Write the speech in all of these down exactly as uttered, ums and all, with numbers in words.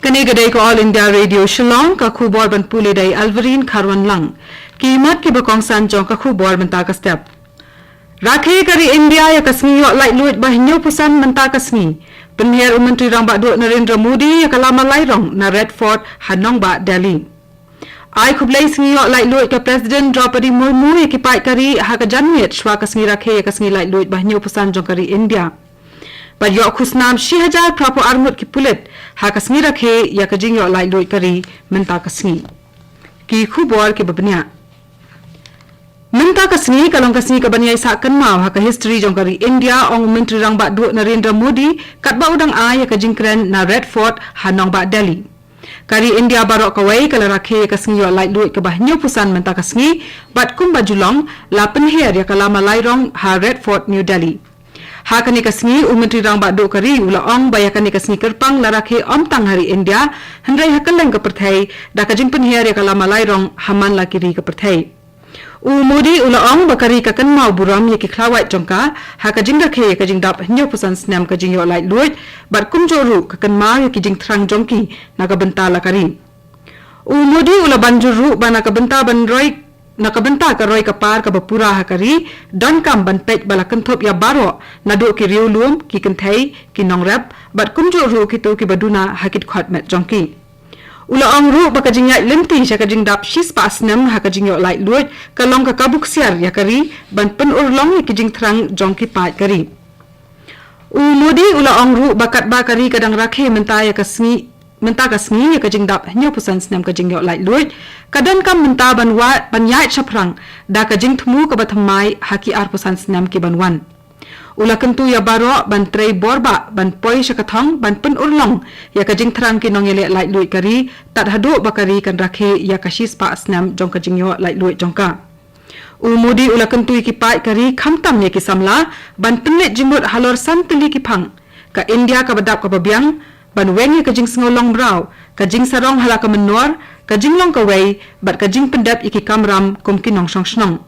Kane ka dei ka All India Radio Shillong, ka khubor ban pule da i Alverine Kharwanlang. Ki mat kiba kongsan jong ka khubor mynta ka step. Rakhe ka ri India ïa ka sngi ïoh laitluid ba hynñiewphew san mynta ka sngi. Pynhiar u Myntri Rangbah Duh Narendra Modi ïa ka lama lairong na Red Fort ha nongbah Delhi. Ai khublei sngi ïoh laitluid ka President Draupadi Murmu ïa ki paid ka ri ha ka janmiet shwa ka sngi rakhe ïa ka sngi laitluid ba hynñiewphew san jong ka ri India. Bad ïoh khusnam shi hajar phraphew arngut ki pulit ha ka sngi rakhe ïa ka jingïoh laitluid ka ri mynta ka sngi. Ki khubor kiba bniah. Mynta ka sngi ka long ka sngi kaban ïai sah kynmaw ha ka history jong ka ri India, ong u Myntri Rangbah Duh Narendra Modi, katba u dang ai ïa ka jingkren na Red Fort ha nongbah Delhi. Ka ri India baroh kawei ka la rakhe ïa ka sngi ïoh laitluid kaba hynñiewphew san mynta ka sngi, bad kumba ju long, la pynhiar ïa ka lama lairong ha Red Fort, New Delhi. Ha kane ka sngi u Myntri Rangbah Duh ka ri u la ong ba ïa kane ka sngi kyrpang la rakhe ym tang ha ri India, hynrei ha kylleng ka pyrthei, da ka jingpynhiar ïa ka lama lairong ha man la ki ri ka pyrthei. U Modi u la ong ba ka ri ka kynmaw burom ïa ki khlawait jong ka ha ka jingrakhe ïa ka jingdap hynñiewphew san snem ka jingïoh laitluid, bad kumjuh ruh ka kynmaw ïa ki jingthrang jong ki na ka bynta la ka ri. U Modi u la ban jur ruh ba na ka bynta ban roi na ka bynta ka roi ka par kaba pura ha ka ri, donkam ban peit ba la kynthup ïa baroh, naduh ki riewlum, ki kynthei, ki nongrep, bad kumjuh ruh kito kiba duna ha ki dkhot met jong ki. U la ong ruh ba ka jingïaid lynti sha ka jingdap shispah snem ha ka jingïoh laitluid ka long ka kabu ksiar ïa ka ri ban pynurlong ïa ki jingthrang jong ki paid ka ri. U Modi u la ong ruh ba katba ka ri ka dang rakhe mynta ïa ka sngi mynta ka sngi ïa ka jingdap hynñiewphew san snem ka jingïoh laitluid, ka donkam mynta ban wad ban ïaid shaphrang da ka jingthmu kaba thymmai ha ki arphew san snem ki ban wan. U la kyntu ïa baroh ban trei bor bah ban poi sha ka thong ban pynurlong ïa ka jingthrang ki nongïaleh laitluid ka ri, tad haduh ba ka ri kan rakhe ïa ka shispah snem jong ka jingïoh laitluid jong ka. U Modi u la kyntu ïa ki paid ka ri khamtam ïa ki samla ban pynleit jingmut halor san tylli ki phang: ka India kaba dap kaba biang, ban weng ïa ka jingsngew long mraw, ka jingsarong ha la ka mynnor, ka jinglong kawei, bad ka jingpyndep ïa ki kamram kum ki nongshong shnong.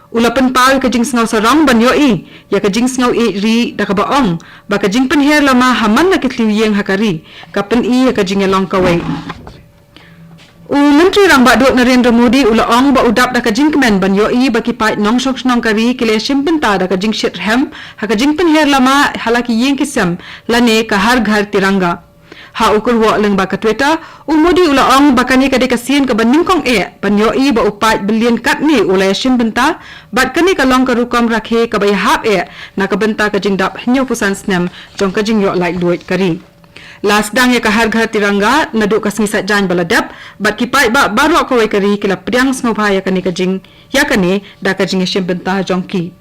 U la pynpaw ïa ka jingsngew sarong ban ïohi ïa ka jingsngew ïeit ri da kaba ong ba ka jingpynhiar lama ha man la ki thliew ïing ha ka ri ka pyni ïa ka jingïalong kawei. U Myntri Rangbah Duh Narendra Modi u la ong ba u dap da ka jingkmen ban ïohi ba ki paid nongshong shnong ka ri ki la ïashim bynta da ka jingshit rhem ha ka jingpynhiar lama ha la ki ïing ki sem, lane ka Har Ghar Tiranga. Ha u kyrwoh lyngba ka Twitter, u Modi u la ong ba kane ka dei ka sien kaba nyngkong eh ban ïohi ba u paid billion katne u la ïashim bynta, bad kane ka long ka rukom rakhe kaba ïahap eh na ka bynta ka jingdap hynñiewphew san snem jong ka jingïoh laitluid ka ri. La sdang ïa ka Har Ghar Tiranga naduh ka sngi Saitjaiñ ba la dep, bad ki paidbah baroh kawei ka ri ki la pdiang sngewbha ïa kane ka jing, ïa kane da ka jingïashim bynta jong ki.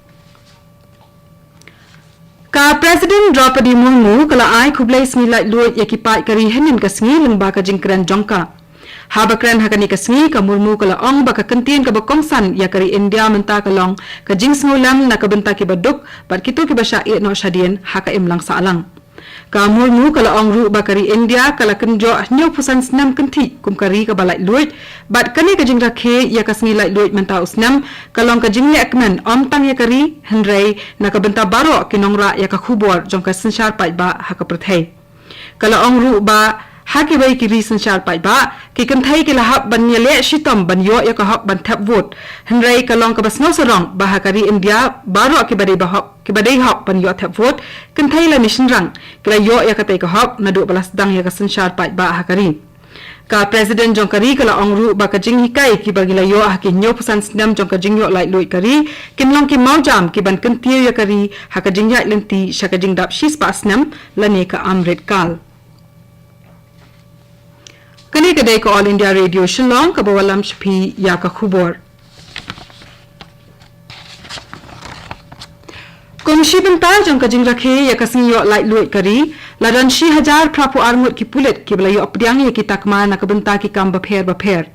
Ka President Draupadi Murmu ka la ai khublei sngi laitluid ïa ki paid ka ri hynnin ka sngi lyngba ka jingkren jong ka. Haba kren ha kane ka sngi, ka Murmu ka la ong ba ka kyntien kaba kongsan ïa ka ri India mynta ka long ka jingsngewlem na ka bynta kiba duk bad kito kiba shah ïeh noh shadien ha ka imlang sahlang. Ka Murmu ka la ong ruh ba ka ri India ka la kynjoh hynñiewphew san snem kynthih kum ka ri kaba laitluid, bad kane ka jingrakhe ïa ka sngi laitluid mynta u snem ka long ka jingleh kmen ym tang ïa ka ri, hynrei na ka bynta baroh ki nongrah ïa ka khubor jong ka synshar paidbah ha ka pyrthei. Ka la ong ruh ba ha kiwei ki ri synshar paidbah, ki kynthei ki la hap ban ïaleh shitom ban ïoh ïa ka hok ban thep vote. Hynrei ka long kaba sngewsarong ba ha ka ri India baroh kiba dei ba hok, kiba dei hok ban ïoh thep vote, kynthei lane shynrang, ki la ïoh ïa katei ka hok naduh ba la sdang ïa ka synshar paidbah ha ka ri. Ka President jong ka ri ka la ong ruh ba ka jinghikai kiba ngi la ïoh ha ki hynñiewphew san snem jong ka jingïoh laitluid ka ri kin long ki mawjam kiban kyntiew ïa ka ri ha ka jingïaid lynti sha ka jingdap shispah snem lane ka Amrit Kal. Kane ka dei ka All India Radio Shillong kaba wallam sha phi ïa ka khubor. Kum shi bynta jong ka jingrakhe ïa ka sngi ïoh laitluid ka ri, la don shi hajar phraphew arngut ki pulit kiba la ïoh pdiang ïa ki takma na ka bynta ki kam bapher bapher.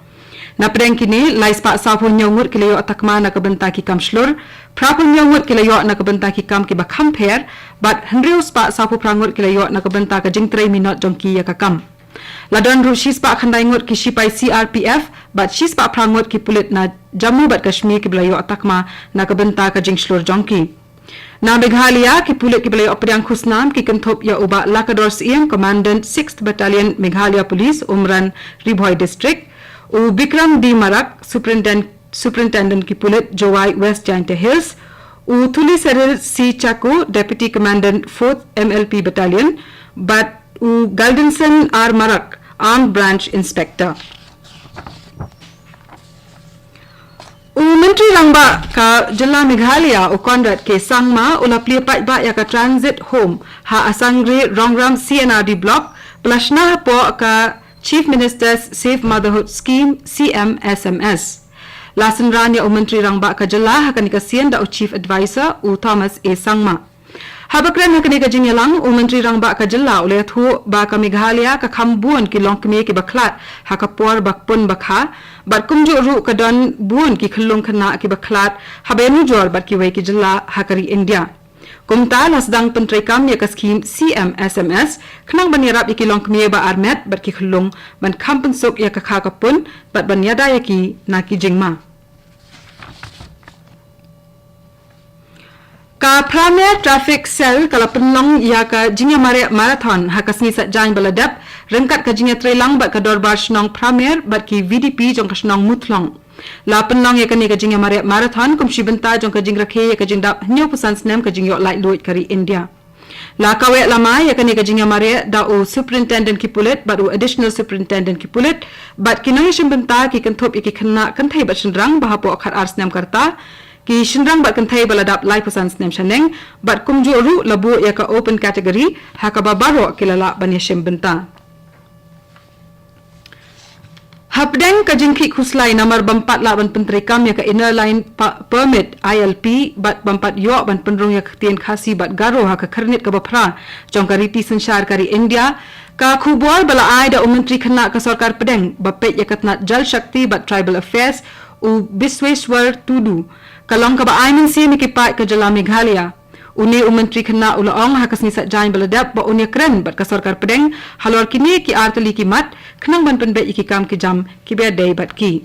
Na pdeng kine, lai spah sawphew hynñiew ngut ki la ïoh takma na ka bynta ki kam shlur, phraphew hynñiew ngut ki la ïoh na ka bynta ki kam kiba kham pher, bad hynriew spah sawphew phra ngut ki la ïoh na ka bynta ka jingtrei minot jong ki ïa ka kam. La don ruh shi spah khyndai ngut ki shipai C R P F bad shi spah phra ngut ki pulit na Jammu bad Kashmir kiba la ïoh takma na ka bynta ka jingshlur jong ki. Na Meghalaya, ki pulit kiba la ïoh pdiang khusnam ki kynthup ïa u Bah Lakador Syiem, Commandant Sixth Battalion Meghalaya Police, Umran, Ri Bhoi District, u Bikram D Marak, Superintendent, Superintendent ki pulit Jowai, West Jaintia Hills, u Thuliseril C Chakko, Deputy Commandant Fourth M L P Battalion, bad u Galdenson R Marak, Armed Branch Inspector. U Myntri Rangbah ka Jylla Meghalaya, u Conrad K Sangma, u la plie paidbah ïa ka Transit Home ha Asangre Rongram C and R D Block, ba la shna hapoh ka Chief Minister's Safe Motherhood Scheme, C M S M S. La synran ïa u Myntri Rangbah ka Jylla ha kane ka sien da u Chief Advisor, u Thomas A Sangma. Haba kren ha kane ka jingïalang, u Myntri Rangbah ka Jylla u la ïathuh ba ka Meghalaya ka kham bun ki longkmie kiba khlad ha ka por ba pun ba kha, bad kumjuh ruh ka don bun ki khyllung khynnah kiba khlad haba ïanujor bad kiwei ki jylla ha ka ri India. Kumta la sdang pyntreikam ïa ka skhim C M S M S, khnang ban ïarap ïa ki longkmie ba armet bad ki khyllung ban kham pynsuk ïa ka kha ka pun bad ban ïada ïa ki na ki jingma. Ka Pramer Traffic Cell ka la pynlong ïa ka jingïamareh marathon ha ka sngi Saitjaiñ ba la dep, ryngkat ka jingïatreilang bad ka Dorbar Shnong Pramer bad ki V D P jong ka shnong Muthlong. La pynlong ïa kane ka jingïamareh marathon kum shi bynta jong ka jingrakhe ïa ka jingdap hynñiewphew san snem ka jingïoh laitluid ka ri India. La kaweh lama ïa kane ka jingïamareh da u Superintendent ki pulit bad u Additional Superintendent ki pulit bad ki nongïashim bynta ki kynthup ïa ki khynnah kynthei bad shynrang ba hapoh khatar snem ka rta, ki shynrang bad kynthei ba la dap laiphew san snem shaneng, bad kumjuh ruh la buh ïa ka open category ha kaba baroh ki la lah ban ïashim bynta. Hapdeng ka jingkhih khuslai namar bym pat lah ban pyntreikam ïa ka Inner Line Pa-, Permit, I L P, bad bym pat ïoh ban pynrung ïa ka ktien Khasi bad Garo ha ka khyrnit kaba phra jong ka riti synshar ka ri India, ka khubor ba la ai da u Myntri Khynnah ka Sorkar Pdeng ba peit ïa ka tnat Jal Shakti bad Tribal Affairs, u Bisweswar Tudu, ka long kaba ai mynsiem ïa ki paid ka Jylla Meghalaya. Une u Myntri Khynnah u la ong ha ka sngi Saitjaiñ ba la dep ba un ïakren bad ka Sorkar Pdeng halor kine ki artylli ki mat, khnang ban pynbeit ïa ki kam ki jam kiba ïadei bad ki.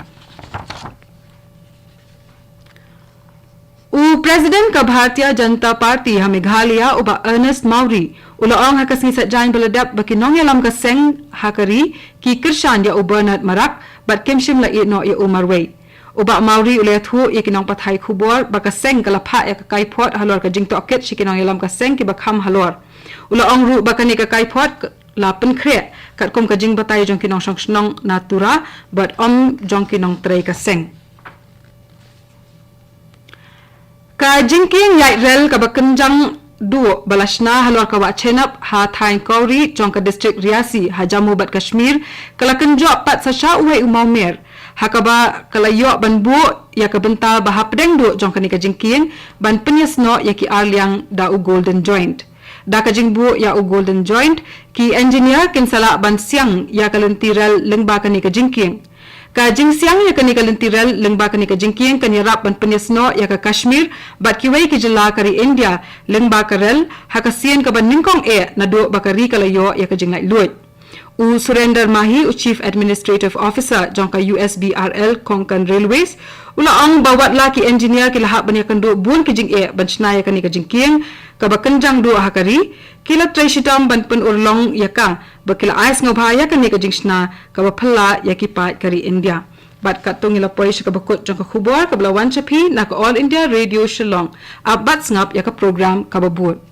U President ka Bharatiya Janata Party ha Meghalaya, u Bah Ernest Mawrie, u la ong ha ka sngi Saitjaiñ ba la dep ba ki nongïalam ka seng ha ka ri ki kyrshan ïa u Bernard Marak bad kim shym la ïeh noh ïa u marwei. U Bah Mawrie u la ïathuh ïa ki nongpathai khubor ba ka seng ka la phah ïa ka kaiphod halor ka jingtohkit sha ki nongïalam ka seng kiba kham halor. U la ong ruh ba kane ka kaiphod la pynkhreh katkum ka jingbatai jong ki nongshong shnong na Tura bad ym jong ki nongtrei ka seng. Ka jingkieng ïaid rel kaba kynjang duh ba la shna halor ka wah Chenab ha thaiñ Kawri jong ka district Riasi ha Jammu bad Kashmir ka la kynjoh pat sa sha uwei u mawmer, ha kaba ka la ïoh ban buh ïa ka bynta ba hapdeng duh jong kane ka jingkieng ban pynïasnoh ïa ki arliang da u Golden Joint. Da ka jingbuh ïa u Golden Joint, ki engineer kin sa lah ban siang ïa ka lynti rel lyngba kane ka jingkieng. Ka jingsiang ïa kane ka lynti rel lyngba kane ka jingkieng kan ïarap ban pynïasnoh ïa ka Kashmir bad kiwei ki jylla ka ri India lyngba ka rel, ha ka sien kaba nyngkong eh naduh ba ka ri ka la ïoh ïa ka jinglaitluid. U Surender Mahi, u Chief Administrative Officer jong ka U S B R L Konkan Railways, u la ong ba wat la ki engineer ki la hap ban ïakynduh bun ki jingeh ban shna ïa kane ka jingkieng kaba kynjang duh ha ka ri, ki la trei shitom ban pynurlong ïa ka ba ki la ai sngewbha ïa kane ka jingshna kaba phylla ïa ki paid ka ri India. Bad katto ngi la poi sha kaba kut jong ka khubor kaba la wan sha phi na ka All India Radio Shillong. Ap bad sngap ïa ka program kaba bud.